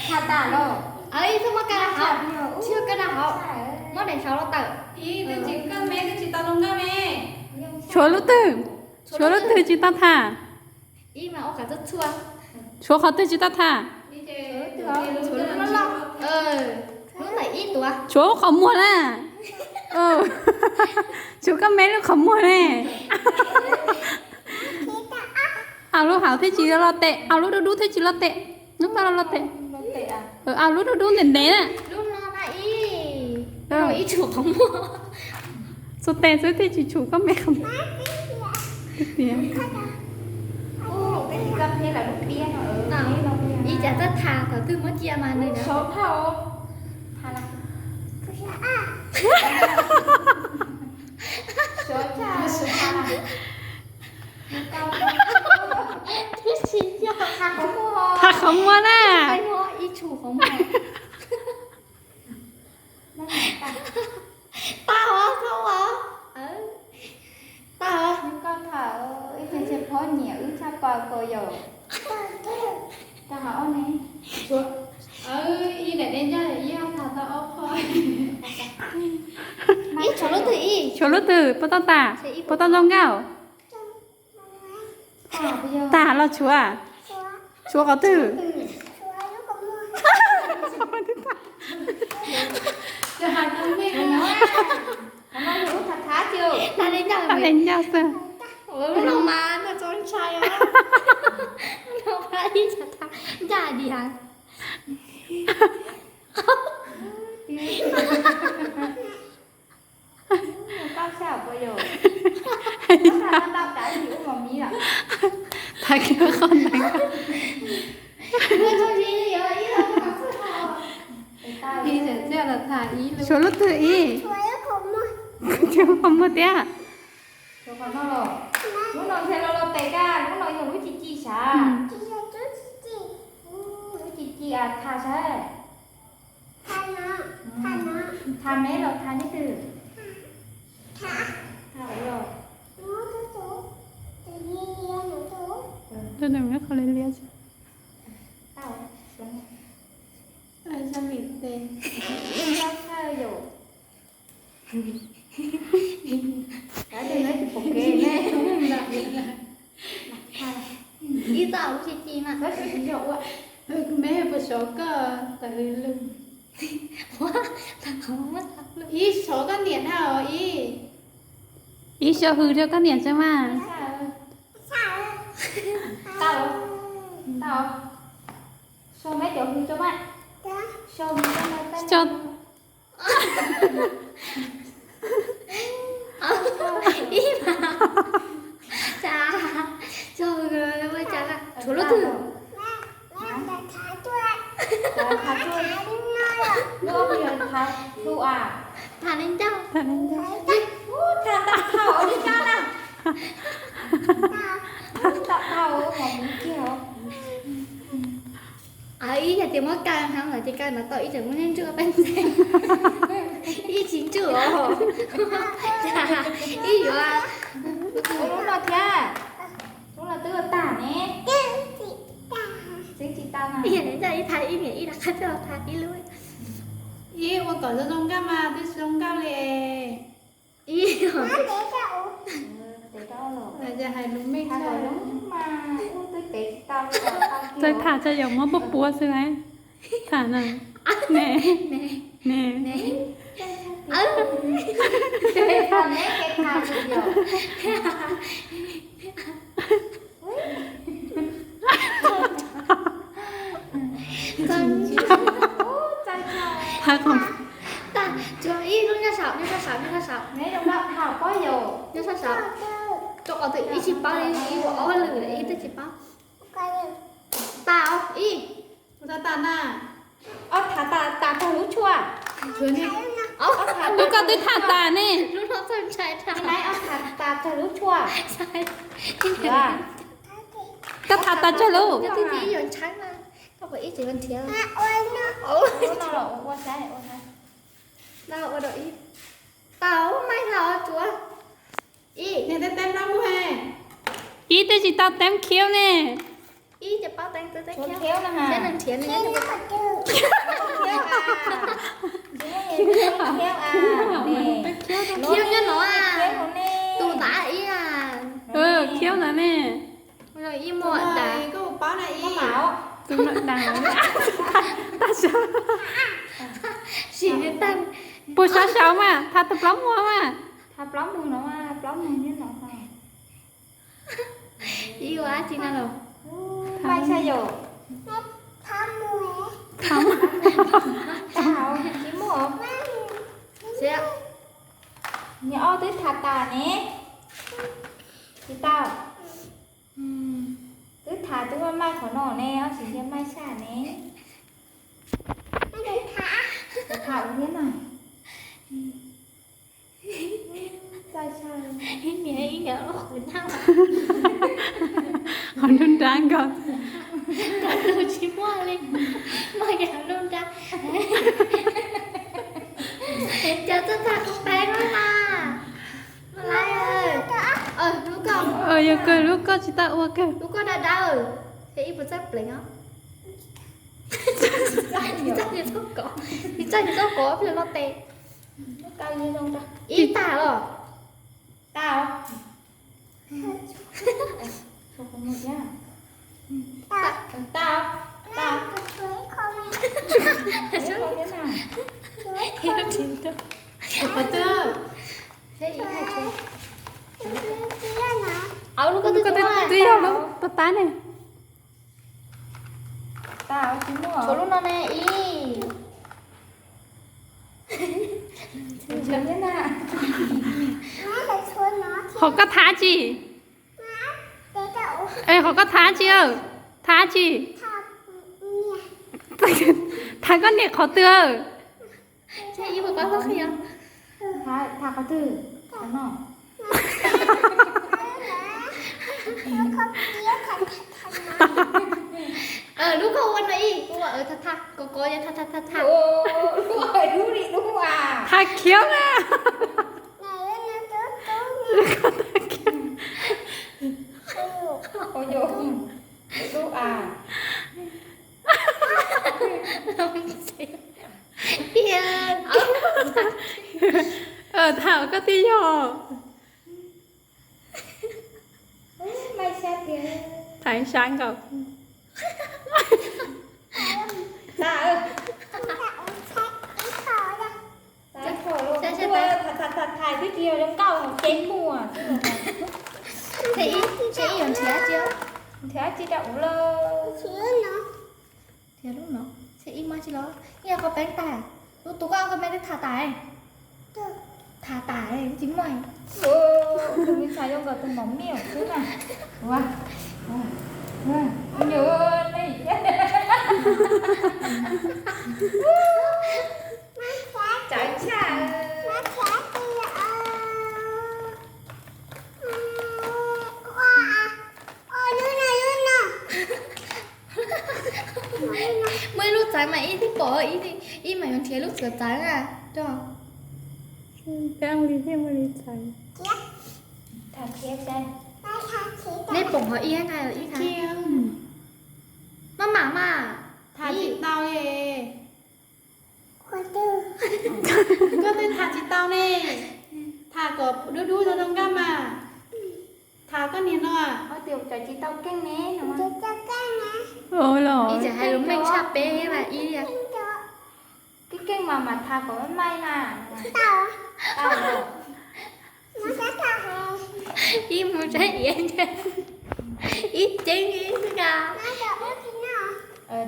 Tham tas los. Tshuav lub twg? Tshuav lub twg tsis tau tham? Tshuav qhov twg tsis tau tham? Tshuav qhov muag na. Tshuav koj me lub qhov muag ne. Au lub hauv thiab tsis los tes, au lub dub dub thiab tsis los tes. Lub paj los los tes. Au lub dub dub ntev ntev na. Txhua tes xwb thiaj tsis tshum koj me qhov muag. Tias ib cas txawj tham thaum twg muab cia mas nws Tham qhov muag na. Tau os, tau os. Tau os. Koj tham ib tug tsis phob nyiam wb tshaj plaws ko yom. Tau os ne. Ib daim dej ncaj ib tham tau ob qho. Ib tshuav lub twg ib? Tshuav lub twg puas tau tas? Puas tau zoo nkauj? Tas los tshuav? Tshuav qhov twg? Tham li ncauj xwb. Ncaj diav. Tham kiag qhov ntawd. Tshuav lub twg ib? Tshuav qhov muag tiag. Lub no ntshe los los tes koj, lub no yog lub ci ci sav? Lub ci ci, tham sav? Tham me los tham neb twg? Tham los. Qhov liab liab. Ib txoj lub ci ci mas. Me puas sov koj tawm hws lug? Ib sov koj niam na os ib. Ib sov hws rau koj niam tso mas. Tau, tau. Sau meb cov hws tso mas. Sau hws tso mas. Ib mas. Cas, sau hws ua cas na? Tshuav lub twg? Tham li ncauj. Tham tau li cas na? Tham tau mos mus kiag. Ib yog tias muab kaw hnab los ces kaw no tau ib tseem muaj neeg ntsuj peb ntxeeg. Ib tsis ntsuj os. Ib yuav. Lub no thiab. Lub no twb ua tag ne. Tseeb tsis tau na. Ib yog ib tham ib niam ib rov qab coj los tham ib lub. Ib ua kom zoo zoo nkauj mas twb zoo nkauj li. Ib yog hais lus meej mas txawj tham txawj yuav muab puab puab xwb na. Tham na. Ne, ne, ne. Tham kom, tas, tsuas ib lub nyob saum, nyob sab saum, nyob sab saum. Nyob sab saum. Rau qhov twg ib tsis paub li, ib ua ob lwm ib twb tsis paub. Tas ib. Ua tas na. Ob tham tas, tas tag lub tshuaj. Lub koj twb tham tas ne. Lub no txawj ntshai tas. Ob tham tas tag lub tshuaj. Koj tham tas tag lub. Koj ib tseem nrhiav. Ua saib, ua saib. Tau, ua dau ib. Tau, maij tham os tsuav. Ib twb tsis tau teeb khiab ne. Ib, khiab nyob no, tus ntawd ib, khiab ntawd ne. Ib muaj dag, tus muaj dag, tag sab, puas sab saud mas, tha tus plaub muag mas, tha plaub muag no, plaub muag nyob no. Ib ua dab tsi no los? Mai tshaj yom. Tsis muaj. Niag ob twb tham tas ne. Tsis tau. Twb tham twb muaj mai qhov no ne, ob tsis yog mai tshaj ne. Tham ua thiab na. Qhov nruab nrab nkaus. Tsis muaj li, muaj yam nruab nrab. Cov txawj tham kuv peb lub na. Lub koj, yog kawg lub koj tsis tau ua kawg. Lub koj dawb dawb, ces ib puas txawj pleev os. Tsis txawj txoj kov, tsis txawj txoj kov plig loj tes. Ib tag los? Tau. Tau, tau. Qhov twg? Twb yog lub pab tab ne. Tshuav lub no ne ib. Qhov koj thav tsi? Qhov koj thav tsi? Thav tsi? Thav koj niam qhov twg? Thav qhov twg? Lub koj ua no ib, ua tha tha, kov kov, tha tha tha tha. Tha khiab na. Tham koj twb yog. Thaiv sab nkaus. Thaiv twb tsis yog zoo nkauj ces muag. Nrhiav tsi rau ub lawm. Nrhiav lub no, nrhiav ib muab tsi los, ib yog koj peeb tag, lub tus koj koj me twb tham tas. Tham tas tsis muaj. Tus me ntxhais zoo nkaus tus mos miaj xwb na. Ua, ua, ua, tsawv tshaj. Muaj ib lub txawv mas ib twb pom, ib mas yuav nrhiav lub txawv txawv na. Peb ua li thiaj muaj li txawv. Neb pom qhov ib na, ib na. Maj mam mas. Tham tsis tau li. Koj twb tham tsis tau ne. Tham kom dub dub zoo zoo nkauj mas. Tham koj niag no. Ib txawm hais lus meej tshaj peb mas ib. Keej keej mas mas tham kom maj maim na. Ib mus saib iav ntag. Ib ceeb ib xwb na.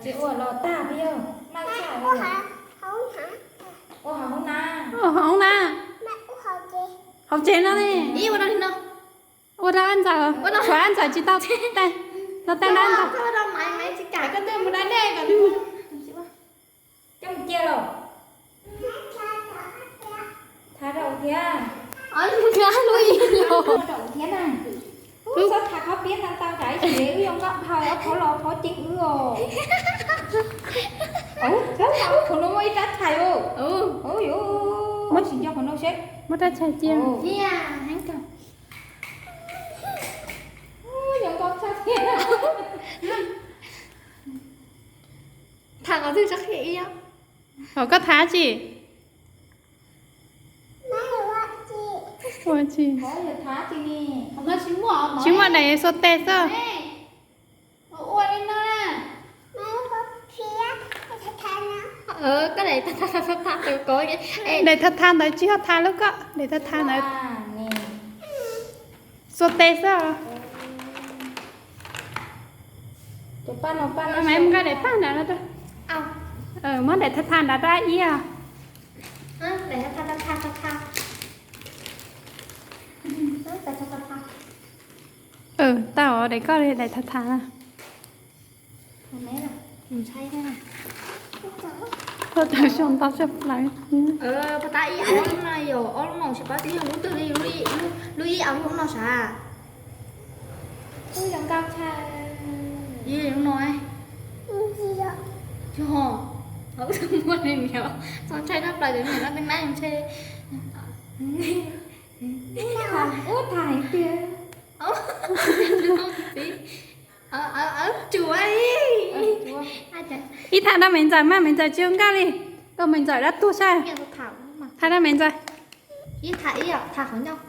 Tsis ua los tag peb yog maj tshaj. Ua hauv na. Hauv na. Hauv tsev no ne. Ib ua no li no. Ua rau Ab Ntxawm, tshuav Ab Ntxawm tsis tau, los tau Ab Ntxawm. Koj mus da dej kom nws, koj mus cia los. Tham rau thiab. Rau thiab na. Wb txhob tham qhov piab ntau ntau tsam ib chim wb yuav nkauj dhau ob phav los phav ceeb wb os. Ub, qhov no muaj ib rab txhais os. Ub, yuav muab tsis nco qhov no seb. Muab rab txhais cia. Heev kawg. Thav qhov twg tso qhia ib. Qhov koj thav tsi? Ua tsi? Tsis muaj, daim xuas tes xwb. Daim thav thav ntawd tsis yog thav lub koj, daim thav thav ntawd xuas tes xwb. Maiv mus nqa daim paj ntawd los rau. Muab daim thav thav ntawd rau ib os. Tau, daim koj li daim thav thav na. Tau tau xyoo ntau tshaj plaws. Lub ib, lub no sav. Lub no. Yog, muaj li niam, txog ntshai tshaj plaws cov niam no tej nab ntshai. Ub, thav heev tiag. Tsuav ib thav rau me ntxawm mas, me ntxawm tsis zoo nkauj li. Koj me ntxawm dab tuag saib. Thav rau me ntxawm. Ib thav ib, thav qhov ncauj.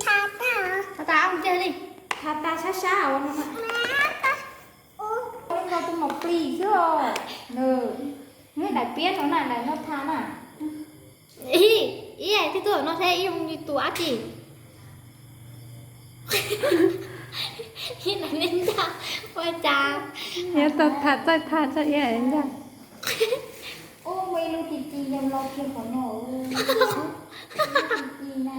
Thav tas, thav tas sab sab. Ua no, ua no tus maum plis xwb os. Nws, nws daim piab no na, daim no thav na. Ib, ib tib tug no seb ib zoo li tus dab tsi. Ib daim li ncaj ua cas. Yog tau thav txawj thav txawj ib daim li ncaj. Ub, muaj ib lub ci ci yog los kiag qhov no. Ci na.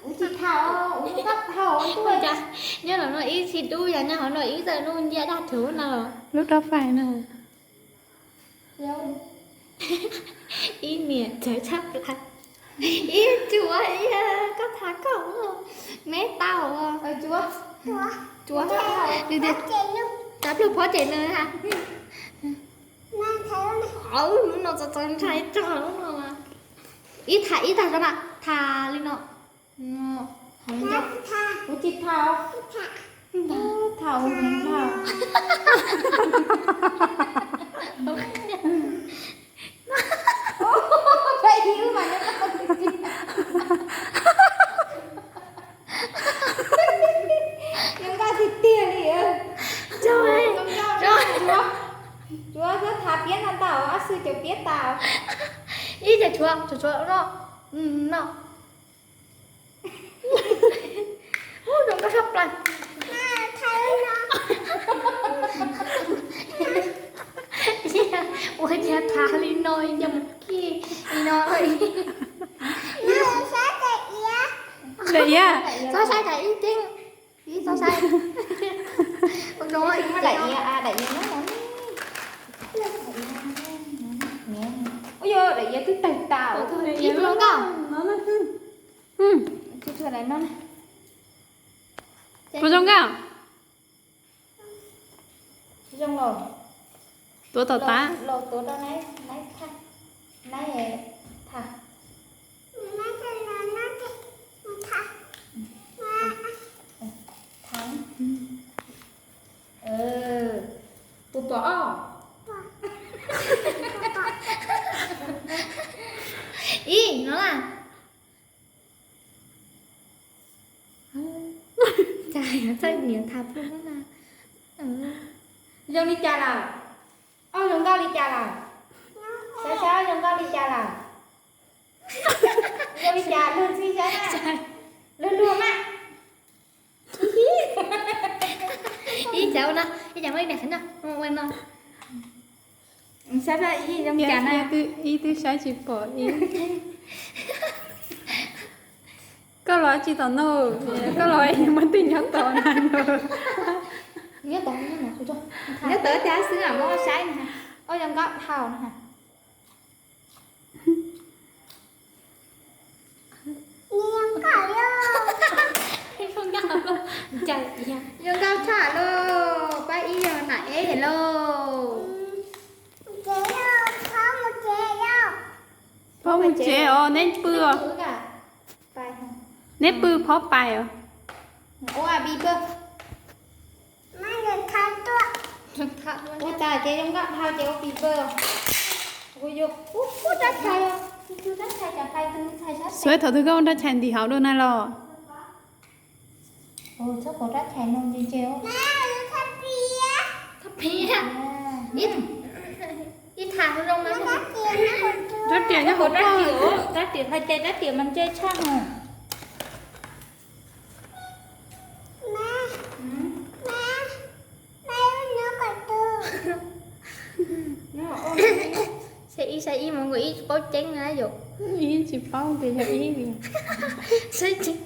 Ub, tsis thaum, ub, tsis thaum. Nyob los no ib tsis dub, yog nyob hauv no ib txawm lub ncia daj thuv no. Lub rau fais na. Ib niam txawv tshaj plaws. Ib tsuav, ib, koj thav koj, me tau. Tsuav, tsuav, tsuav, tsuav plawg phob cem nws ha. Lub no txaus txaus ntshai tshaj lub no. Ib thav, ib tag rau mas thav li no. Kuv tsis thaum. Thaum heev thaum. Zoo nkauj tiag tiag li. Tsuav, tsuav thav piab no tau, ob xwb cov piab tau. Ib, tsuav, tsuav no. Ub, zoo nkauj tshaj plaws. Ua cas thav li no, yog mus kiag li no. Daim iav, txhob saib daim ib ceeb, ib txhob saib. Daim iav, daim iav nyob no. Ub, yog daim iav twb tawg tas. Ib, zoo nkauj. Puas zoo nkauj? Zoo los. Tuav tom tav. Los tuav rau naib, naib tha. Thav. Puas pom os? Ib, no na. Txawj niam thav pug na. Zoo li cas lawm? Ob, zoo nkauj li cas lawm? Saib saib zoo nkauj li cas lawm? Zoo li cas luag txij saib na. Luag luag na. Ib, cas ua no, ib, cas muaj ib daim qhov no, ua no. Saib saib ib zoo li cas na. Ib twb saib tsis pom ib. Koj los tsis tom no, koj los muaj tej nyob tom na. Nyob tom, nyob tom thiab xwb, muab saib na. Ob, zoo nkauj dhau na. Zoo nkauj tshaj lauj, pab ib yog nam eb lauj. Phob mus tsev os, neb pw os. Neb pw phob pais os. Ua cas ces zoo nkauj dhau ces ua pis pawg. Ua rab tshais, ua rab tshais cas pais tus ntxhais sab. Xuav thaum twg koj ua rab tshais ntim hauv dua na los? Txhob pom rab tshais no ntse ntse. Thab phiab. Ib tham zoo mas. Rab riam nyob hauv rab riam, rab riam hlais tes rab riam mas ntse tshaj no. Saib ib, saib ib mas nkaus ib tsis paub ceeb na yom. Ib tsis paub tias yog ib li. Saib tsis,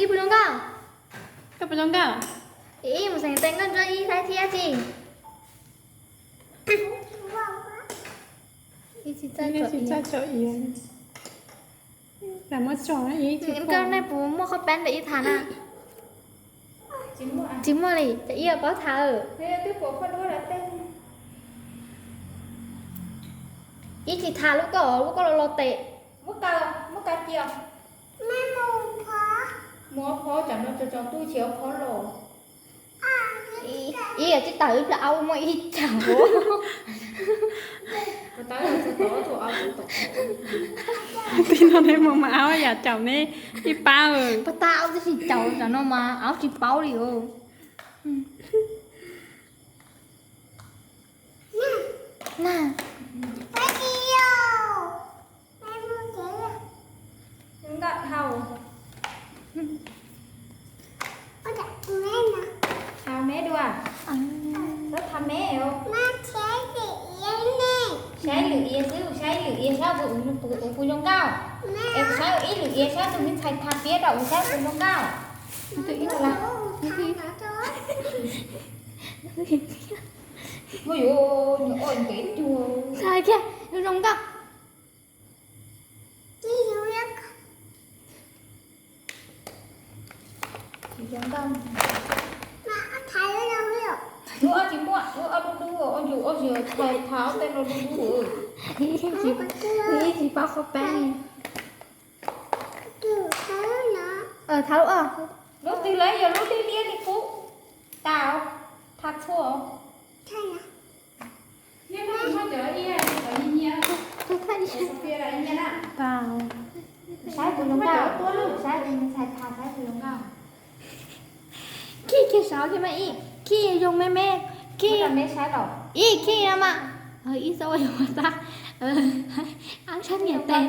ib puas zoo nkauj? Koj puas zoo nkauj? Ib mus xeem teem nkauj ntsuab ib saib thiab tsis. Ib tsis txawj tsom iav. Nkauj nej puas muaj qhob peeb ntawm ib tham na? Tsis muaj li, ces ib paub tham. Ib tsis tham lub koj, lub koj los los tes. Mus ob phob tsam no tso tso tub tsis ob phob los. Ib tsis tawm ib pliag aub muaj ib cam. Tib no neb mus mas aub yam caum neb ib pab. Pab tab aub tib si caum tsam no mas aub tsis paub li os. Na. Nkauj dhau. Tham me dua. Txhob tham me os. Saib lwm iav xwb, saib lwm iav saib ua puas zoo nkauj. Es saib ib lwm iav saib tus me ntxhais tham piab rau ua saib puas zoo nkauj. Ua yuav nws ua ntev tuag. Txhob kiag, zoo nkauj. Lub ob tsis muaj, lub ob dub dub, ua yus ob yus thaij thaij ob tej no dub dub. Ib tsis paub qhob peeb. Thaij lub ob. Lub twg lawm yog lub liab liab li kub. Tas, thaij txhua. Saib puas zoo nkauj, saib tus me ntxhais tham saib puas zoo nkauj. Khij kiag saud thiab mas ib, khij zoo me me, khij, ib khij no mas, ib txhob ua yus tab, ab sab niam tes,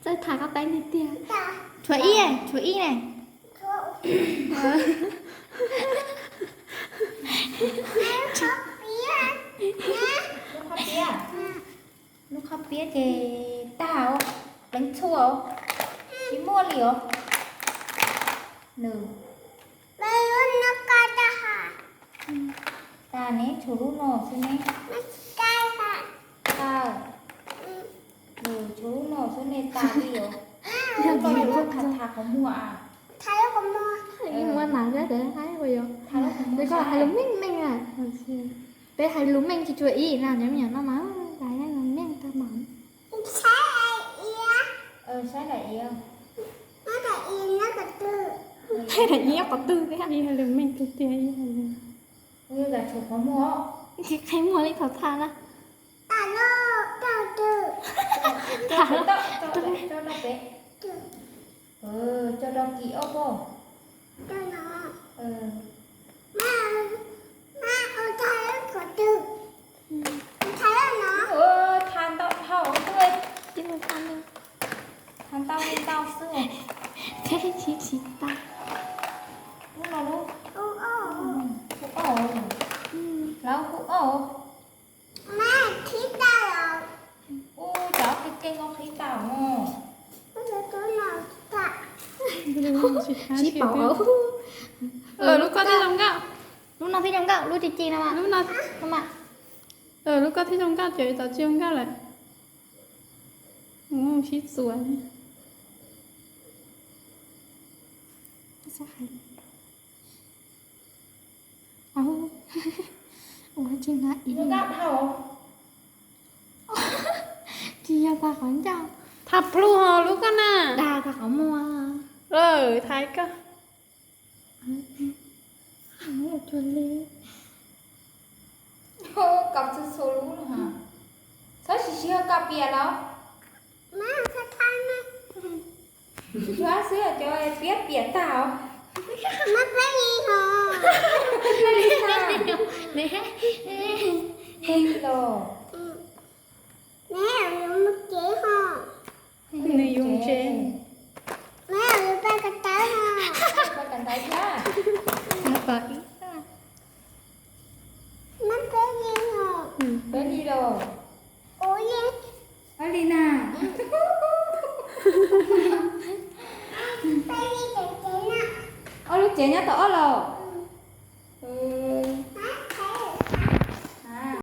txawj tham qab peeb tiag tiag. Tshuav ib, tshuav ib ne. Lub qhob piab ces tag, pleev txhua, tsis muaj li os. Nws tas ne, tshuav lub no xwb ne. Nws tshuav lub no xwb ne tas li os. Lub no yog lub tham tham qhov muag a. Ib muab nas thiab tes haib ua yog. Peb koj hais lus meej meej a. Peb hais lus meej tsis tshuav ib na, nyob me nyuam no mas hais lus meej tag mas. Saib daim iav. Saib daim iav qhov twg, peb hais lus meej tiag tiag. Tsis qhib muag li thaum tham na. Tham, coj rau kis ob pog. Tham ntau dhau, tham ntau li ntau xwb. Lub no lub, lub ob, lawv lub ob. Ub, cov qhib keej koj qhib tau. Sib paub. Lub koj thiaj zoo nkauj. Lub no thiaj zoo nkauj, lub ci ci no mas. Lub no, lub koj thiaj zoo nkauj, cov tsis zoo nkauj lawm. Sib txuas. Ua tsis na ib. Tsis yog tag qhov ncauj. Tham plhu ho lub koj na. Dag tag qhov muag. Lawm, thaiv koj. Kos txhua txhua lub no. Txhob siv siv ho kos piam los. Tsuas xwb cov piab piam tag os. Heev los. Nws yoo ntses. Paj kab ntawd thiab. Peb li los. Peb li na. Ob lub tsev nyob tom ob los.